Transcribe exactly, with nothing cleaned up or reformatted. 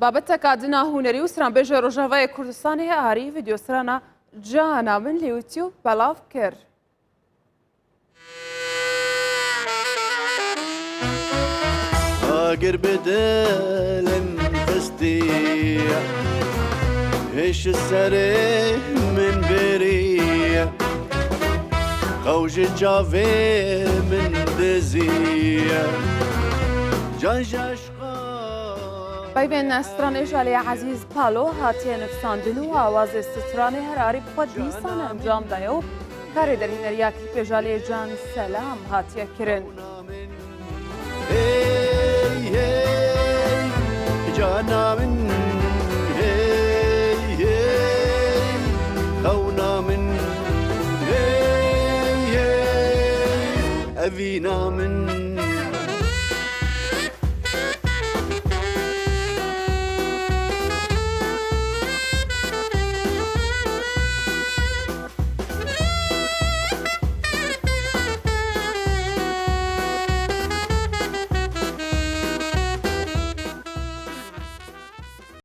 Babeteka din a hunerî û stranbêja Rojavayê Kurdistanê Arî vîdeostrana Cana Min li YouTube belav kir. Agir bi dilin xistiye, hêş serê min beriye, qew ji çavê min diziye, can ji eşqa. Peyvên stranê ji aliyê Ezîz Palo hatiye nivîsandin û awazê stranê her Arî bi xwe dîsan encam daye û karê derhêneriya klîpê ji aliyê Can Selam hatiye kirin. Hey, hey, cana min, hey, hey, xewna min, hey, hey, evîna min,